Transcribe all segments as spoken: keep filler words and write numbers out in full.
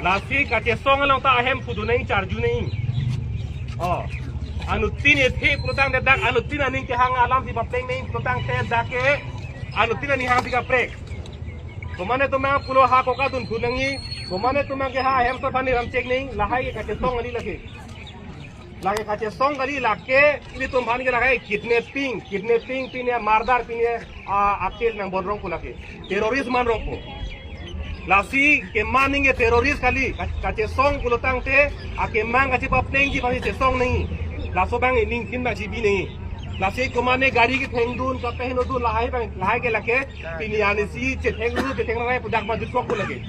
Lasi kachesong along ta ahem pudun nangji, charju nangji. Oh. Anuttin ethe pulotangte dak anuttin aning kehang alamsi papleng nangji pulotangte dak ke anuttin aning hangsi kaprek. Komatne atum abang pulo ha koka dunphu nangji. Komatne atum abang ke ha ahem so aphan neramchek nangji. Lahai ke kachesong kali lake. Lake kachesong kali lake, ilitum aphan ke lake kidnapping, kidnapping pine murder pine, ah, akhil nang bon rongpo lake. Terrorist man rongpo. Lasi keman nangji terrorist kali, ka-, kachesong pulotangte, akemang kachepaplengji aphansi chesong nangji. Laso abang ining kin abang chibi nangji. Lasi komatne gari kethengdun, kapeheno dun, lahai abang, lahai ke lake, pini arnisi chethengdun, chethengrai pu dak ma jutkokpo lake.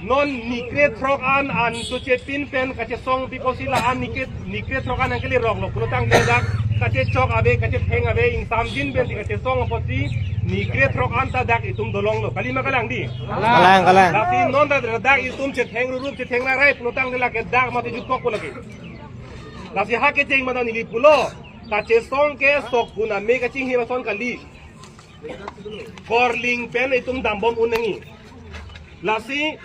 Non nikre throk an an suche pin pen kachesong pi pusi la an nikre, nikre throk an nangkele roklo. Pulotangte dak kachechok ave, kachetheng ave, ingsamjin pensi kachesong apotsi nikre throk an ta dak itum dolonglo. Kali ma kalang di? Kalang, kalang. Lasi non ta dak itum chetheng rurup, chetheng rairai pulotangte lake dak mati jutkokpo lake. Lasi ha kecheng mata neli pulo. Kachesong ke sok kuna me kachinghi ason kali. Korling pen itum dambom un nangji. Lasi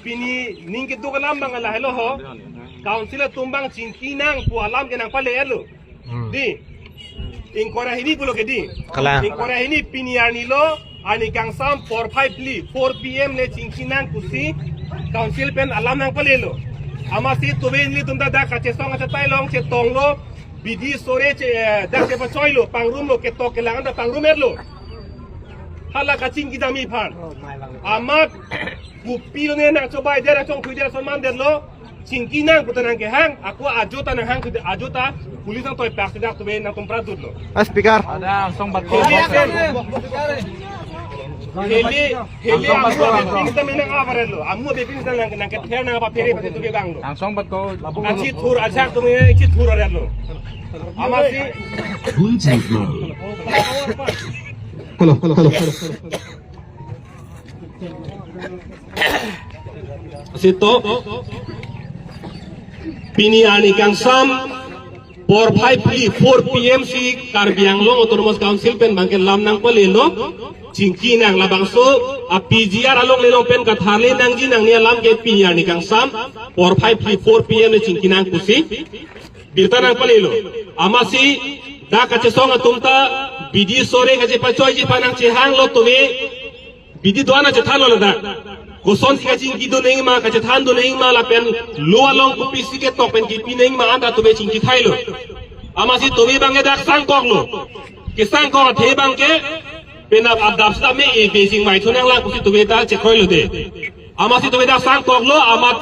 pini ning keduk alam abang lahelo ho. Council atum abang chingki nang pu alam ke nangpale-etlo. Hmm. Di. Ingkoi ra hini pulo ke di. Kalang. Ingkoi ra hini pini arni lo, arni kangsam porphai phli, four P M le chingki nang pusi council pen alam nangpalelo. Amatsi tuve nelitum ta dak kachesong achatai along chetonglo, bidi sore che, eh, dak chepachoilo, pangrumlo, ketok kelang anta pangrum-etlo. Hala kachingki damji aphan. Amat kopilo ne nangchobai der, nangchongthui der ason mandetlo. Chingki nang pu ta nangkehang, ako ajo ta nanghang, ajo ta police nangtoi pak sida tuve nangtum pradutlo. Ah, Speaker. Ada langsung bat ko. Heli, heli, heli, amu abepin sita menang avarlo. Amu abepin sita nang, nangkether nangpaphere pati tuve abanglo. Langsung bat ko. Achithur ajak tuve, achithur aretlo. Amatsi. Hello, hello, hello, hello. Sito, pini arni kangsam porphai phli, four P M si Karbi Anglong Autonomous Council pen abangke lam nangpalelo, chingki nang labangso a P G R along lelong pen katharle nangji nangji alam ke pini arni kangsam porphai phli, four P M le chingki nang pusi birta nangpalelo. Amatsi dak kachesong atum ta bidi sore kachepachoiji aphan nangchehanglo tuve. Bidi do-an nangchethanlo ladak. Kosonsi kachingki dun nangji ma, kachethan dun nangji ma lapen lo along kopisi ketok pen kipi nangji ma anta tuve chingki thailo. Amatsi tuve abangke dak sangkoklo. Kesangkok athe abangke penap adap sita me-e bejing mai thunang lang pusi tuve ta chekroilo de. Amatsi tuve dak sangkoklo, amat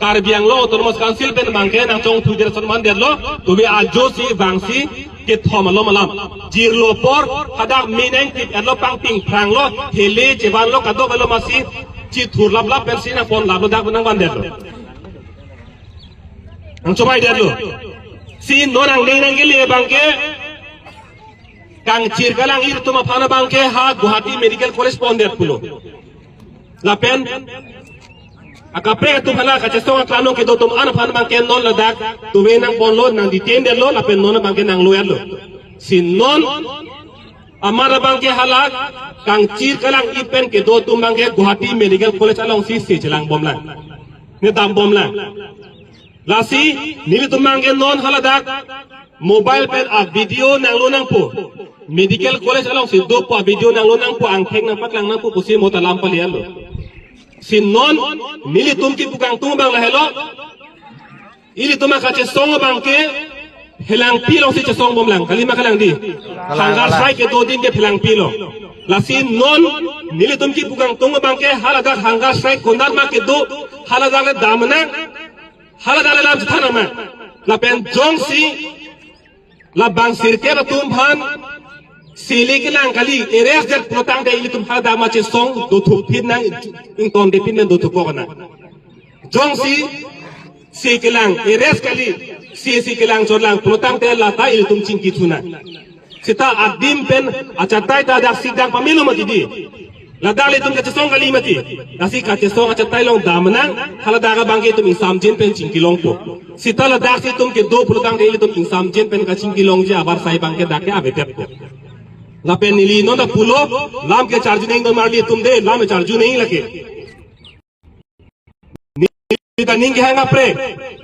Karbi Anglong Autonomous Council pen abangke nangchongthui der ason mandetlo, tuve ajo si vangsi kethom alom alam. Jirlo apor, hadak me nangtip-etlo, pangping phranglo, hele chevanlo, kadokavelo amatsi chithur laplap pensi nangponlaplo, dak nangvandetlo. Nangchobaidetlo. Si non nangne nangkele abangke, kangchir kalang-ir atum aphan abangke ha Guwahati Medical College pondet pulo. Lapen akaprek atum hala kachesong aklam along kedo atum an aphan abangke non ladak tuve nangponlo, nang-detain detlo, lapen non abangke nanglo-etlo. Si non amar abangke hala kangchir kalang-ir pen kedo atum abangke Guwahati Medical College alongsi se chelangbomlang, ne dambomlang. Lasi nelitum abangke non haladak mobile pen a-video nanglo nangpo, Medical College alongsi dopo a-video nanglo nangpo, angthek nangpaklang nangpo pusi mo ta lam pale-etlo. Si non nelitum kipu kangtung abang lahelo. Ilitum akachesong abangke Phelangpi alongsi chesongbomlang, kali ma kalang di? Kalang, Hangar kalang. Strike kedo adim ke Phelangpi along. Lasi non nelitum kipu kangtung abangke haladak hunger strike konat ma kedo, haladak le damnang, haladak le lam chethan nang. Lapen jongsi labang sirkep atum aphan sele kelang kali, arrest det pulotangte ilitum haladak ma chesong dothukpin nang, ingtondepin pen dothukpok nang. Jongsi sele kelang, arrest kali, sele kelang chotlang pulotangte lata ilitum chingki thu nang. Seta adim pen achatai ta daksi dang pamelo mati di. Ladak le itum kachesong kali mati. Daksi kachesong achatai along damnang, haladak abangke itum ingsamjin pen chingki longpo. Seta ladaksi itum kedo pulotangte ilitum ingsamjin pen kachingki longji avarsai abangke dak ke avedetpo. Lapen neli non ta pulo, lam ke charju nangji do marli atum de, lam charju nangji lake. kaning kehang kaprek,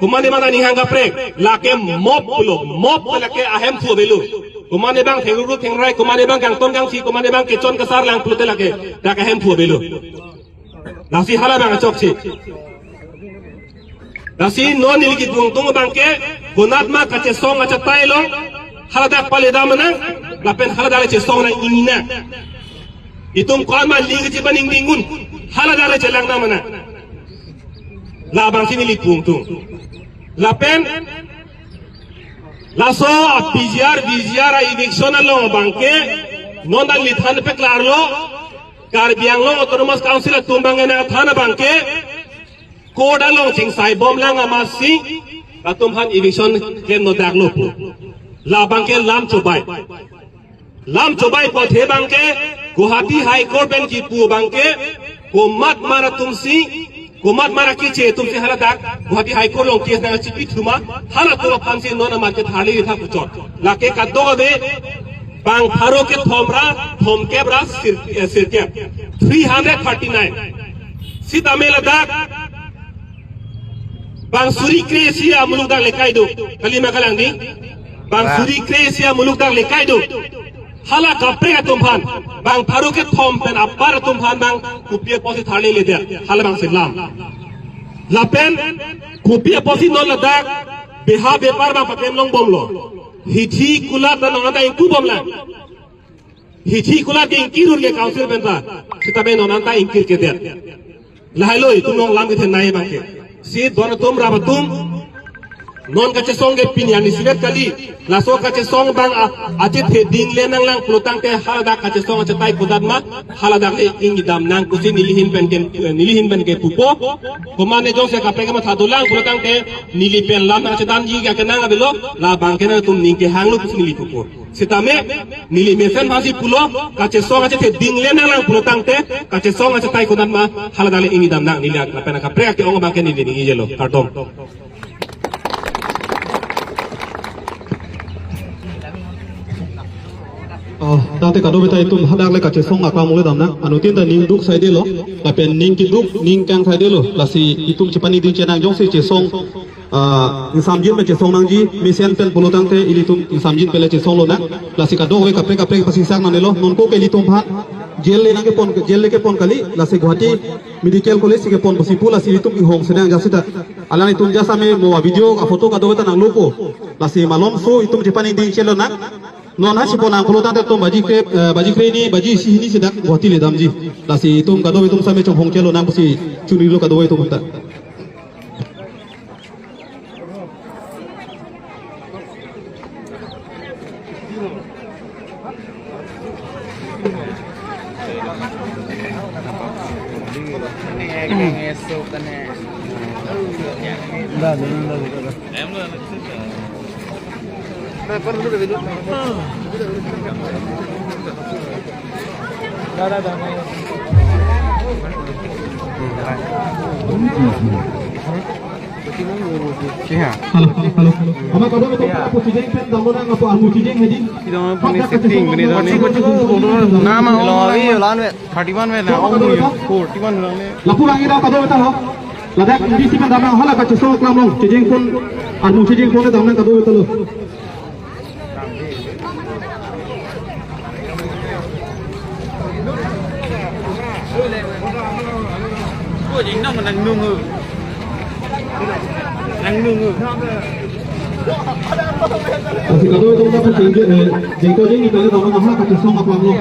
komat abang kaning hang kaprek, lake mob pulo, mob lake ahemphu avelo. Komat abang thengruru thengrai, komat abang kangton kangthi, komat abang kechon kesar lang pulote lake, dak ahemphu avelo. Lasi hala abang chokche. Lasi non neli kedung tung abang ke, konat ma kachesong achetai lo, haladak pale dam nang, lapen haladak le chesong nang ingni nang. Itum ko-an ma ling kechiba ning dingun, haladak le chelang dam nang. Labangsi neli pung tung. Lapen, laso a-P G R, V G R a-eviction along abang ke, non dan lithan peklar lo, Karbi Anglong Autonomous Council atum abang ena than abang ke, court along chingsai bom lang amatsi, latum aphan eviction klem nodak lo pu. Labang ke lam chobai. Lam chobai pu athe abang ke, Guwahati High Court pen kipu abang ke, komat mar atumsi, komat mar akeche atumsi haladak, Guwahati High Court along case nangchipi thuma, halatum aphansi non amat ke tharli ri tha puchot. Lake kadokave, bang pharo kethom ra, thomkep ra, sir, eh, sirkep. Three hundred thirty-nine. Sitame ladak, bang suri kre-isi amuluk dak lekai do. Kali ma kalang di? Bang suri kre-isi amuluk dak lekai do. Hala kaprek atum aphan, bang pharo kethom pen apar atum aphan bang kopi apotsi tharli ledet, hala abangsi lam. Lapen, kopi apotsi non ladak, beha bepar bang paklem long bomlo. Hithi kulat ta non anta ingku bom lang. Hithi kulat ke ingkir un ke council pen ta. Sitame non anta ingkir kedet. Lahai lo itum along lam kethenei abang ke. Si don atum rap atum. Non kachesong ke pini arni isivet kali. Laso kachesong abang a, achethe ding le nang lang pulotangte haladak kachesong achetai kodat ma. Haladak le ingni dam nang pusi neli ahin pen ke, neli ahin pen ke pupo. Komat ne jongsi kaprek kamathado lang pulotangte neli pen lam nangchedanji ke kenang avelo. Labang ke nangtum ning kehang lo pusi neli pupo. Sitame, neli mesen aphansi pulo, kachesong achethe ding le nang lang pulotangte, kachesong achetai kodat ma, haladak le ingni dam nang neli ak, lapen kaprek ke-ong abang ke neli ningje lo, kardom. Oh, tangte kadokave ta itum hadak le kachesong akam le dam nang, anuttin ta ning duk saidelo, lapen ning keduk, ning kang saidelo, lasi itum chepaningding chenang jongsi chesong ah, ingsamjin pen chesong nangji, mesen pen pulotangte ilitum ingsamjin pen le chesong lonang. Lasi kadokave kaprek kaprek pasingsak nangnelo, non ko ke ilitum aphan jail le nangkepon, jail le kepon kali, lasi Guwahati Medical College si kepon pusi pu, lasi ilitum inghong senang jasedet. Alanglitum jasemet mo video a-photo kadokave ta nanglopo. Lasi malomso itum chepaningding chelonang. Non ha chepon nang pulotangte itum baji kre, eh, baji kre hini, baji isi hini si dak Guwahati le damji. Lasi itum kadokave itum same chonghong chelonang pusi chonilo kadokave itum ta. Hello, hello, hello. Ama kadokave ta lapu chejeng pen damlonang, lapu armu chejeng hedi. Kita mau punya setting, punya setting. Nama lo, iya, lan, weh. Thirty-one weh, lah, oh, iya, forty-one weh. Lapu lagi dah kadokave ta lo. Ladak D C pen damnang, hala kachesong aklam along. Chejeng pon, armu chejeng pon damnang kadokave ta lo. Lasi kadokave ta lapu chejeng, eh, jengko jeng ni kali damnang, hala kachesong aklam along.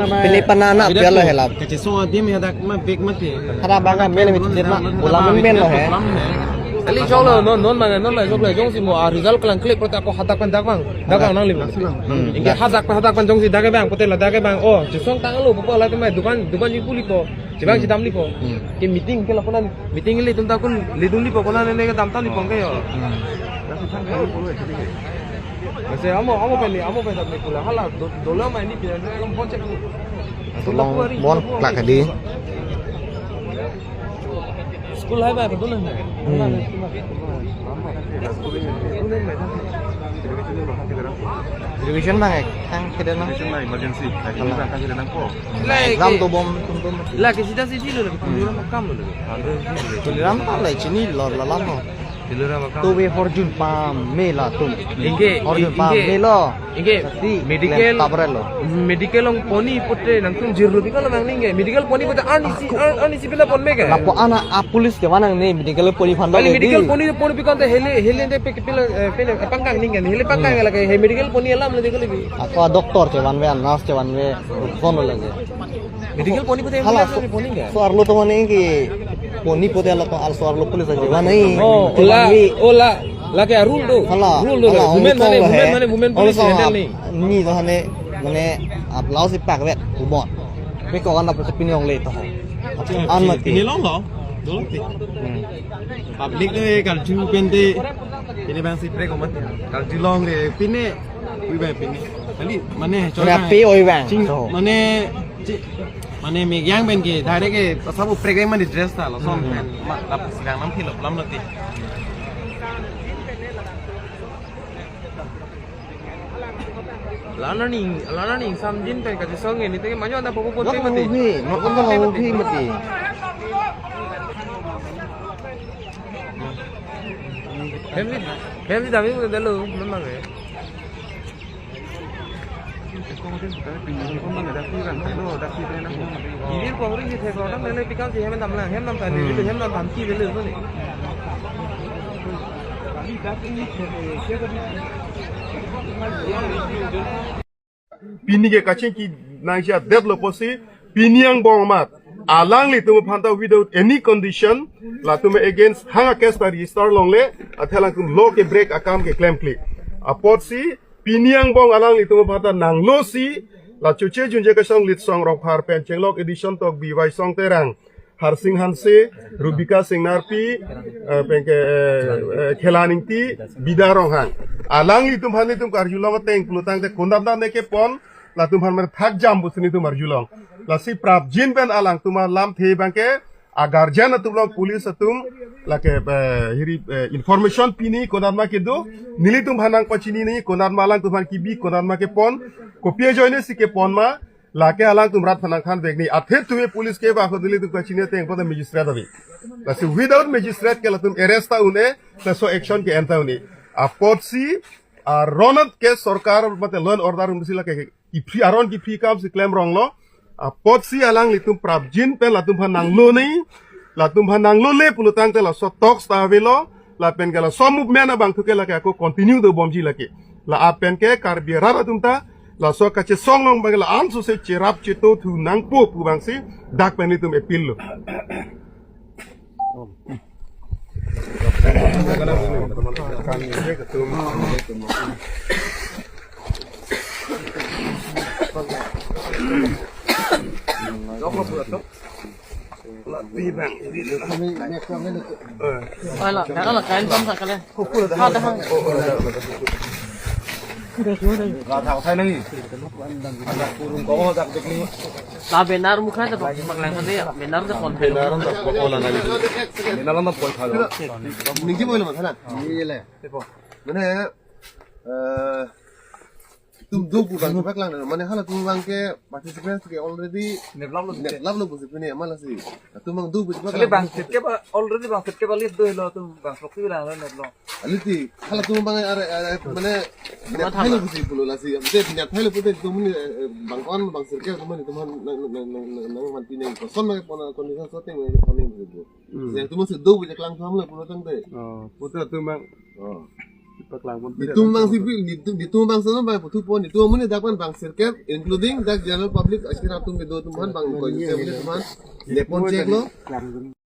Pini pana anak piala helap. Kachisong adim ya dak ma bek mati. Hara bang amen mit jet ma. Bola men men lo he. Ali chok lo, non non ma non ma chok lo, jongsi mo a result klang klik pota ko hadak pen dak bang. Dak bang nangli. Hmm. Ingke hadak pen hadak pen jongsi dak bang, pote la dak bang. Oh, chisong tanglo, popo la tema dukan dukan ni puli po. Chibang chidam li po. Hmm. Ke meeting ke laponan meeting le tum ta kun le dun li po, konan ne ke dam ta li pong ke yo. Hmm. Mase amo amo pen ni amo pen dam ni pula hala do dola mai ni pia ni kom pocek. Tolong bon klak di. School hai ba kedun na. Hmm. Revision bang ek tang kedun na. Revision bang emergency. Lagi ini bang kan kedun ko. Exam dobom tum tum. Lagi sida sidi lo lagi. Pura makam lo lagi. Tuliram kam lai chini lor lalam lo. Tuliram makam. Tu be horjun pam me latum. Ingke, horjun pam ingke, me lo. Ingke, pasti medical, klem tabre lo. Medical along poni pute nangtum jirlo bikal mang ningke. Medical poni pute ani si, ani si pila pon me ke. Lapu ana a police ke manang ne medical poni phando. Kali medical poni poni bikal te hele hele te pe pila, eh, pene, eh, pangkang ningke. Hele pangkang lagi he medical poni alam lagi kali bi. Ako a doctor chevan ve, nurse chevan ve, kono lagi. Medical poni pute hala ambulance so, poni ke? So arlo to mane ke poni pute ala to al so arlo police aje wa nahi. Oh, ola, ola, lake a rule do. Hala, rule do. Hala, women mane, women mane, women police handle nahi. Ni to hane mane ap lao si pak vet ubon. Be ko kan dapat pini ong le to. An mati. Pini long lo. Dolo ti. Hmm. Public ne kalju pente. Pini bang si prek omat. Kalju long le pini. Ui bang pini. Kali mane chora. Mane ape oi bang. Ching, so. Mane chi, mane me yang ben ke direct ke pasal bu prek mane dress ta lo son ben. Ma tap sidang nam thilo lam lo ti. Lana ning, lana ning samjin pen kachisong ini te manyo anda popo ponte mati. Ohi, no anda ohi mati. Hem ni, hem ni dami mo dalo, memang eh. Ini ko hari ni thek orang lele pikam si hem dam lang, hem dam tadi, hem dam tadi lele tu ni. Pini ke kachingki nangji adet lo pusi, pini angbong amat alanglitum aphanta without any condition, latum against hang a case ta register longle, athe alangtum law ke break akam ke klemkle. Apotsi, pini angbong alanglitum aphanta nanglo si, la Chuche Junje Kachesong Litsong Rongphar pen Chenglok Addition Tokbi, Waisong Terang, Harsing Hanse, Rubika Singnarpi, eh, penke, eh, eh, Khelan Ingti, Bida Ronghang. Alanglitum aphan nelitum karjulong ateng pulotangte konatma ne kepon, latum aphan mer thak jam pusi nelitum arjulong. Lasi prapjin pen alangtum alamthe abangke, a guardian atum along police atum, lake, eh, hiri, eh, information pini konatma kedo, nelitum aphan nangpachini nangji konatma alangtum aphan kebi konatma kepon, kopi ajoine si kepon ma, lake alangtum rat aphan nangthan vek nangji. Athe tuve police ke ba kho nelitum kachini ateng pada magistrate ave. Lasi without magistrate ke latum arrest ta un-e, laso action ke en ta un-e. Apotsi, aron ke sorkar mate law and order atum si lake kiphri aron kiphri akam si klem ronglo. Apotsi alanglitum prapjin pen latum aphan nanglo nangji, latum aphan nanglole pulotangte laso talks ta avelo, lapen ke laso movement abang thu ke lake ako continue dobomji lake. La-an pen ke Karbi arat atum ta, laso kachesong along abang la-an sose cherap cheto thu nangpo pu abang si, dak pen nelitum appeal lo. Ala, dak ala kain pam sa kalian. Ada hang. Ra thak thai nang. Ada kurung ko dak dik ni. La banner mukha ta paklang kade ya. Banner ta kon. Banner ta paklang kade. Banner ta paklang kade. Ningki boy lo mathana. Ni le. Mane, eh, itum do pu abang paklang, mane halatum abang ke participants ke already develop lo, develop lo pusi pini amal si. Itum abang do pu Kali paklang. Bang sirkep, already bang sirkep alis do lo, itum bang proxy bilang lo, lo. Aliti, halatum abang are, are, mane, net hai lo pusi pulo lasi. Ante net hai lo pute itum ni, eh, bang kon, bang sirkep itum ni, itum nang, nang, nang, nang, nang manti nang, koson nang pona condition sorting nang pona pusi pu. Hmm. Itum si do pu paklang tham lo pulo tangte. Oh, pute itum abang. Oh. Paklang pon. Itum abang si pi, itum, itum abang sana bang putu pon, itum amonit dak pan bang sirkep, including dak general public, akhir atum kedo atum han bang ko, itum amonit atum han. Nepon chek lo.